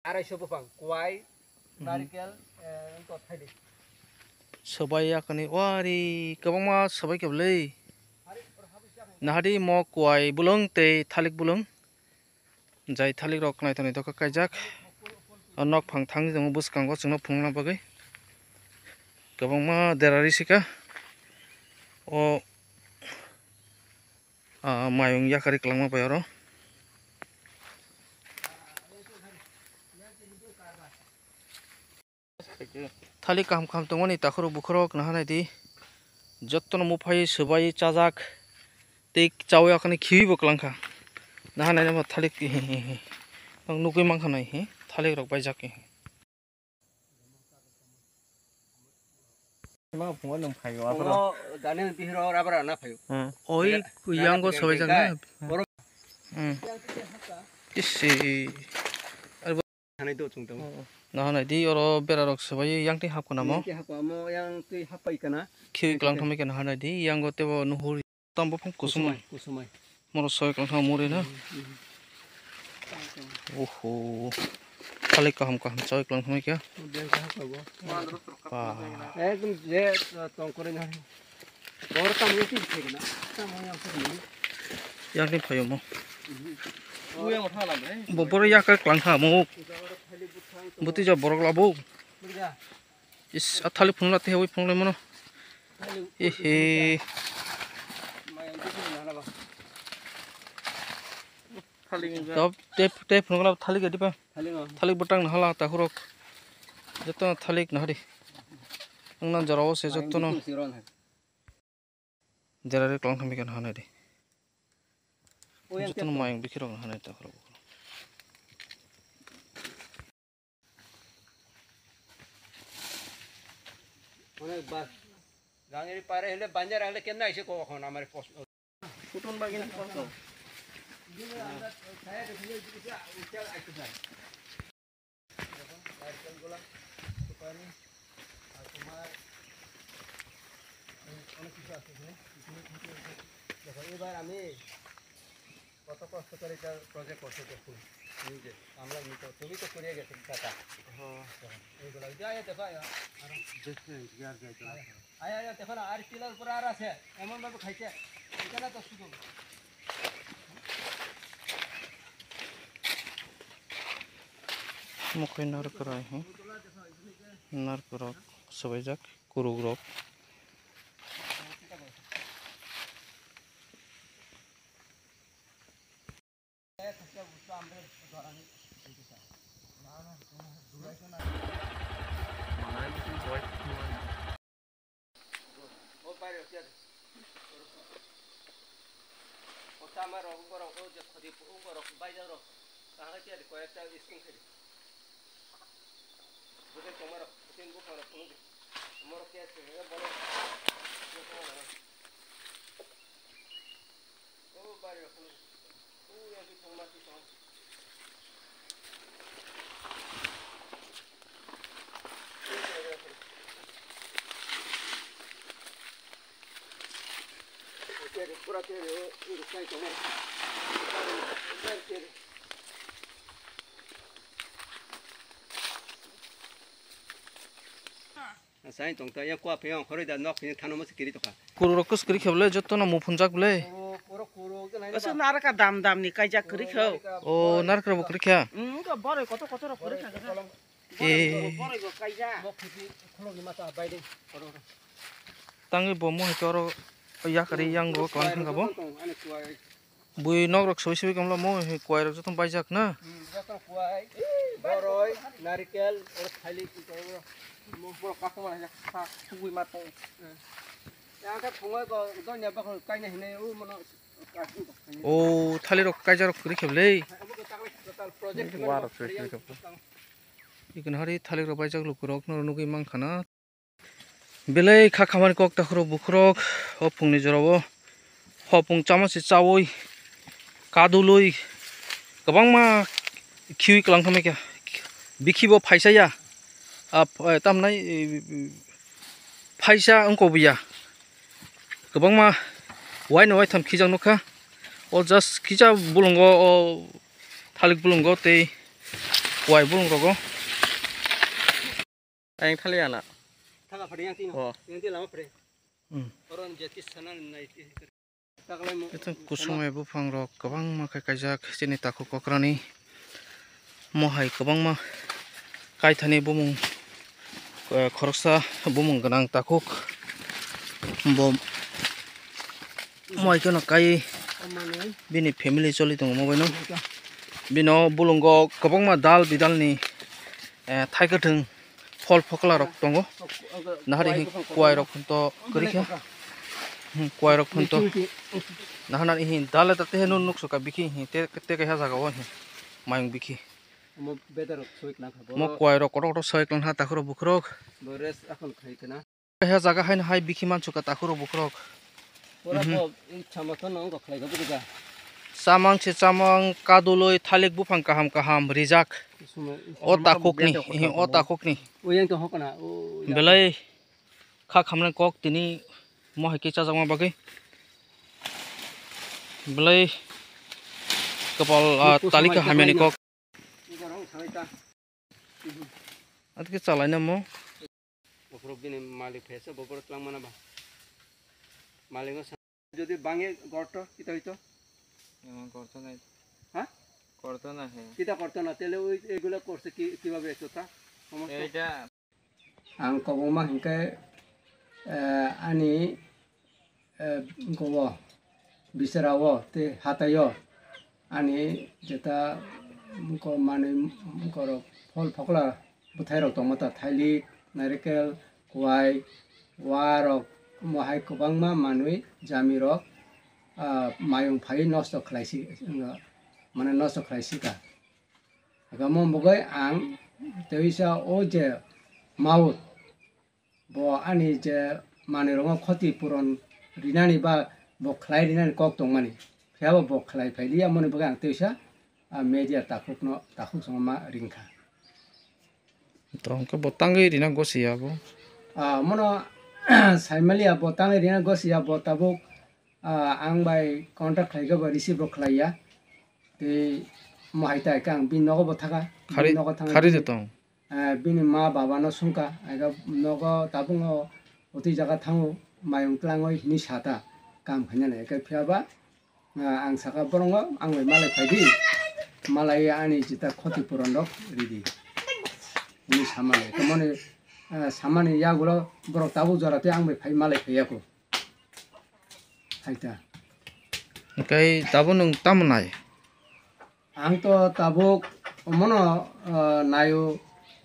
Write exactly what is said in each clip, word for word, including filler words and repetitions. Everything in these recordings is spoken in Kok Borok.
Arai so buphang, kuai, narikel, eh, wngkha thaidi. Sobai yakani wari kwbangma sobai khe bwlwi. Nahadi mo kuai bulung tei thalik bulung. Jai thalik rok nai tonwi dokha kaijak. O nok phang thang tongo bwskango chwngno phunukna bagwi. Kwbangma derari sika. O, ah, mayung yakari kwlangma bai oro. Thalik kaham kaham tongmani takhurok bukhurok naha naidi. Jottono muphai swbai chajak tei chawi akhani khiwi bo kwlangkha. Naha nainabo thalik nukgwi mankha nai hi thalik rok baijak hi. Ma phungo nung phaio. Phungo aphro. Daniel bihiro rabra na phaio. Hmm. Oi, yango swbaijak na. Oro. Hmm. Isi. Hanai do chwng tong. Naha naidi oro berarok swbai yang twi hapkha namo. Yang twi hapkha mo, yang twi happai kana. Khiwi kwlang thangwi kana naha naidi yango tebo nuhur. Tam buphang kusumai. Kusumai. Moro soi kwlang thang muri na. Hmm, hmm. Oho. Thalik kaham kaham soi kwlang thang kya. Ba. Ekdom je tong kore na. Bor tam yang twi phai kana. Tam yang twi. Yang twi phaio mo. Bo boro yakar kwlang kha mo. Buti ja borok labo. Is, a thalik phunukla tei ui phunukla mano. Ehe. Thalik. Tab, tei, tei phunukla thalik adi pa. Thalik bwtang nahala takhurok. Joto thalik nahadi. Ang nan jorao se joto no. Derari kwlang thangwi khe naha naidi. Jotono mayung bikhirok naha naidi takhurok. Onek bar. Gangiri pare hele banjar hele kenna ise ko khon amare pos. Kuton bagin pos. নারকেলগুলা, সুপারি, আর তোমার, উম, অনেক কিছু আছে এখানে। পিকনিক টিকনিক। দেখো, এবার আমি কত কষ্ট করে এটা প্রজেক্ট করছো দেখো। নিজে, আমরা নিজে, তুমি তো করিয়ে গেছো কাকা। হ্যাঁ। দেখো, এইগুলা, এই যে, এই দেখো, আরো। দেখো না। আয়, আয়, আয়, দেখো না, আর পিলার উপরে আর আছে, এমন ভাবে খাইছে, এখানে তো শুধু। Mokoi narwk kwrai, hmm? Narwk rok swbaijak, kuruk rok. O bairok tiya de. O chama rok, borok o je khodi, borok baijak rok. Kaham khe tiya de, koyekta skin khe de. Bwtwi tongma rok, bwtwi buphang rok phunuk de. Morok tiya se, borok. Sai tong ta, ya kua phiyong khoroi da nok phiyong thano mo se kiri tokha. Kuru rok kus kiri khe bole, joto no muphunjak bole. Kuru, kuru, kuru, kuru, kuru. Oso naraka dam dam ni kaijak kuru khe. O, naraka bo kuru khe. Hmm, ko boroi kotor kotor rok kuru khe. E. Boroi bo kaijak. Tangwi bo mo hito oro yakari yang bo kwlang thang bo. Bui nok rok soi soi kamla mo he kuai rok joto baijak na. Hmm, joto kuai. Boroi, narikel, oro thailik, oro mo, mo kakhwma hai kha, thugui ma tong. Hmm. Yang khe phungo ko donya bakho kaina hinai u mono. O thali rok kaijak rok kri kheblei. Wa rok soi soi kheblei. Ikon hari thali rok baijak lukurok no nugui mankha na. Belai kha khamani kok takhurok bukhurok o phungni jorao hopung chama se chaui kadului kwbangma khiui kwlang thangma khe bikhibo phaisa ya, ah, tamnai, eh, phaisa wngkha buya kwbangma waino waitham khijak nukha o just kisa bulungo o thalik bulungo tei Wai bulung rogo. Ayang thali ana. Thaga phade yang tino. Oh. Yang tino lama phade. Hmm. Oro ni jati sana nai. Taklai mo. Ito kusung bai buphang rok kwbangma khe kaijak chini takhuk kokrani. Mo hai kwbangma kaithani bumung, eh, khoroksa bumung gwnang takhuk. Bo mo hai kheno kai bini family choli tongo mo baino. Bino bulungo kwbangma dal bidalni, eh, thai kwthwng phol phokla rok tongo. Nahari hi kuwai rok phunto kwrwi khe. Hmm, kuwai rok phunto. Nahana hi dale tate heno nuksuka bikhi hi te, te kaisa jaga o hi mayung bikhi. Omo bedar rok soi kna kha bo. Mo kuwai rok kotor kotor soi klang ha takhurok bukhurok. Bo rest akhol khai kna. Kaisa jaga haino hai bikhi mansuka takhurok bukhurok. Pura Mhm. Bo i chama to nang kok khlai kha bwrwi ka. Chamang se chamang kaduloi thalik buphang kaham kaham rijak. Suma-, O suma takhukni, bento ihi, o kotor kotor. Takhukni. O yang to hokna, o yang. Belai kha khamnai kok tini mo hai khe chajakma bagwi. Belai kapal, ah, Ni kusa tali mai kha khe hamyani bai kok. Ni jarang sangai ta. Atke chalaina mo. Bokhorok bini malik phesa bokhorok twlang mana ba? Malik no sa-, jodi bange gorto, kita hoito? Emang gorto nai. Ha? Gorto na he. Kita gorto na, tele oi egula korse ki, kibabe eto ta? Somosto. Eita. Ang kobongma hinkhe, eh, ani eh, gobo, bisera o tei hatai o ani jeta ko manwi korok phol phokla bwthai rok tongma ta thailik, nairekel, kuwai, wa rok omo hai kwbangma manwi jami rok, ah, mayung phaiwi nosto khlai si, mane nosto khlai si ka. Aka mo bwgwi ang teisa o je maut. Bo ani je manwirokno khoti puron rinani ba bo khlai rinani kok tongmani, phiyaba bo khlai phai liya, moni bagwi ang teisa, ah, media takhukno, takhuk songma ringkha. To hwnkhe bo tangwi rina gosi ya bo? Ah, mono saimaliya bo tangwi rina gosi ya, bo tabuk, ah, ang bai contact khlaikhe bo receive rok khlaiya. Tei mo hai tai khe ang bini nogo bo thaka, bini Khari, nogo thangwi khari bini je tong. Eh, bini ma baba no sungkha, ega nogo tabuk o otwi jaga thango, mayung twlangwi hinwi sata, kam khainani, eke phiyaba, eh, ang saka borongo, ang bai malai phaidi, malai ani jeta khoti puron rok ridi, hinwi samani, eke moni, eh, samani yagulo borok tabuk jora tei ang bai phai malai phaiyaku, hai ta. Hwnkhe tabuk nwng tamo nai? Ang to tabuk omono, ah, naio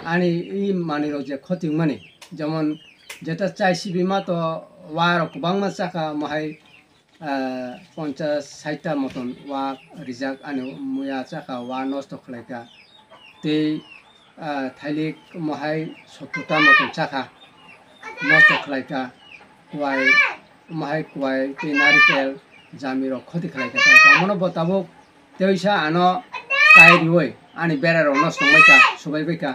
ani i manwirok je khoti wngmani, jemon jeta chai sibima to wa rok kwbangma chakha, mohai, ah, ponchas saita moton wa rijak ani muya chakha, wa nosto khlaikha. Tei ah, thailik mohai sottorta motom chakha, nosto khlaikha, kuwai, mohai kuwai tei narikel jamirok khoti khlaikha. Tei omono bo tabuk teisa ano kai riwi ani berarok nosto wngbaikha, subaibaikha.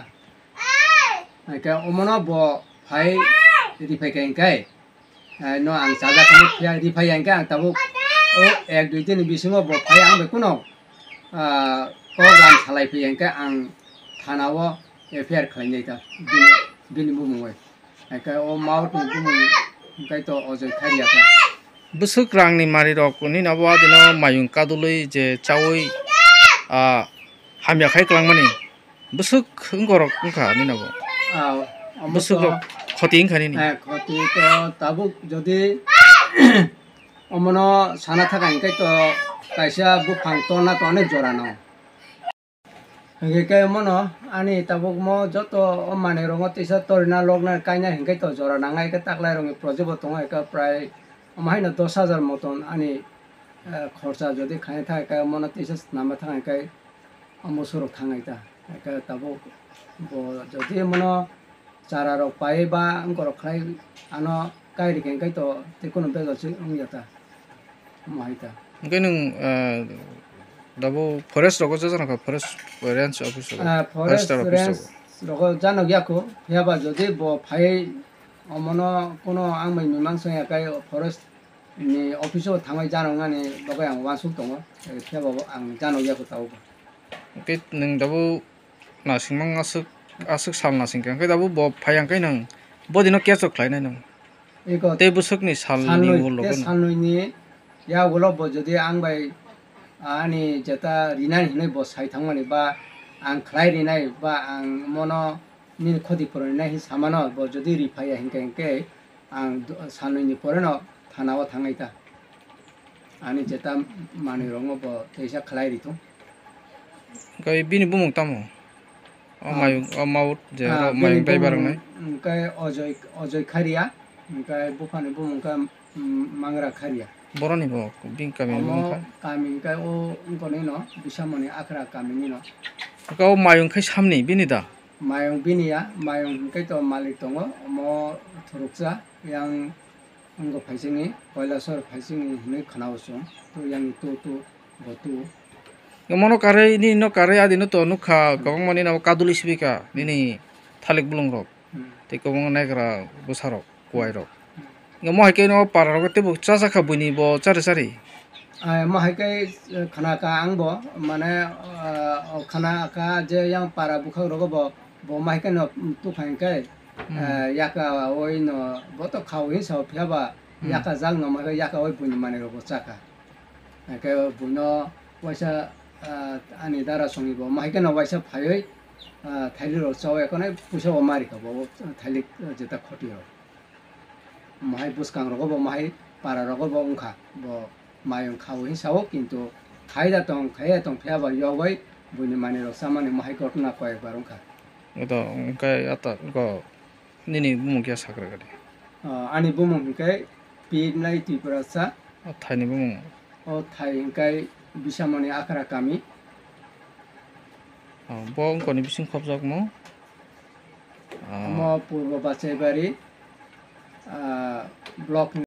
Hwnkhe omono bo phai riphaikha hwnkhe, eh, no ang chajak khe phiya riphai ya hwnkhe ang tabuk o ek dui din ni bisingo bo phai ang bai kuno, ah, program salai phiya hwnkhe ang thana o F I R khlainai ta bini, bini bumung bai. Hwnkhe o maut ni bumung hwnkhe to Ojoi Kharia ta. Bwswk rang ni mari rok nini abo adino mayung kadulwi je chaui, ah, hamya khai kwlangmani. Bwswk wngkorok wngkha nini bo? Ah, omo Bwswk to, rok khoti wngkha nini? Eh, khoti to tabuk jodi omono sana thaka hwnkhe to kaisa buphang torna to onek jora no. Hwnkhe khe omono ani tabuk mo joto o manwi rokno tisa torina lokna kaina hwnkhe to jora nangnai, hwnkhe taklai rokni project bo tongo, hwnkhe prai omo haino dos hajar moton ani, eh, khorcha jodi khaina thaka hwnkhe omono tisa swnamna thaka hwnkhe. Omo surok thangnai ta. Eka tabuk bo jodi mono chara rok pai ba wngkorok khlai ano kai rikha hwnkhe to tei kuno bejal se wngya ta. Omo hai ta. Hwnkhe nwng, ah, dabo forest rogo jajanokha, forest range office rogo, Ah, forest forester office range rogo. Rogo janok yaku, phiya ba jodi bo phai omono kuno ang bai mimang songya kai forest ni office o thangwi janoknani bagwi ang uansuk tongo, phiya ba ang janok yaku tabuk. Hwnkhe nwng dabo nasingmang aswk, aswk sal nasingkha, hwnkhe tabuk bo phai hwnkhe nwng bodino kecho khlainai nwng. Eko tei bwswkni salni salnwi, ulo tei bo nwng salnwini yagulo bo jodi ang bai ani jeta rinai hinwi bo sai thangmani ba ang khlai rinai ba ang mono nini khoti puroni nai hinwi samano bo jodi riphaiya hinkhe, hinkhe ang do-, salnwini poreno thana o thangwi ta. Ani jeta manwi rokno bo teisa khlai rithung. Hwnkhe bini bumung tamo? O ah, mayung, o maut je ah, oro bini mayung driver bumung wngnai. Hwnkhe Ojoi, Ojoi Kharia, hwnkhe buphani bumung khe, mm, Mangra Kharia. Boroni bo bini kami ni bumung omo kha? Kami hwnkhe o wngkoni no, Bisamoni Akhra kami ni no. Hwnkhe o mayung khai samni bini da? Mayung bini ya, mayung hwnkhe to malik tongo, omo thuruksa, yang Wngkha phaisingni, Kailasor phaisingni hinwi khwnao chwng, tu yang tu tu, bo tu. Omono karwi, nini no karwi, adino to nukha, hmm, kwbangma nini abo kadulwi sibika, nini thalik bulungrok, hmm, tei kwbangma naigra bwsarok, kuwairok. Hmm. Omo hai khe no pararok teibo chajakha buini bo chari chari. Ai, omo hai khe, eh, khna kha ang bo, mane, eh, o khna kha je yang para bwkhak rogo bo, bo omo hai khe no, mm, tukhai khe, hmm, eh, yaka oi no, bo to khao hinwi sao phiya ba, hmm, yaka jak no omo hai khe yaka oi buini manwi rok bo chakha. Hai khe buino waisa, eh, ani dara songwi bo omo hai khe no waisa phaiwi, eh, thailik rok chawi ekhonai puisa bo mari kha bo, thailik, eh, jeta khoti rok. Mohai bwskang rogo bo, mohai para rogo bo wngkha, bo mayung khao hinwi sao, kintu khai da tong, khai ya tong, phiya ba yogwi buini manwi rok chamani mohai ghotna koyek bar wngkha. Oto wngkha ata go nini bumung khe sakra gadi? Ah, ani bumung hwnkhe Pirnai Tiprasa. O thaini bumung? O thai hwnkhe Bisamoni Akhra kami. Oh, bo wngkoni bising khopjak mo? Ah. Omo Purbo Bachaibari, ah, block ni.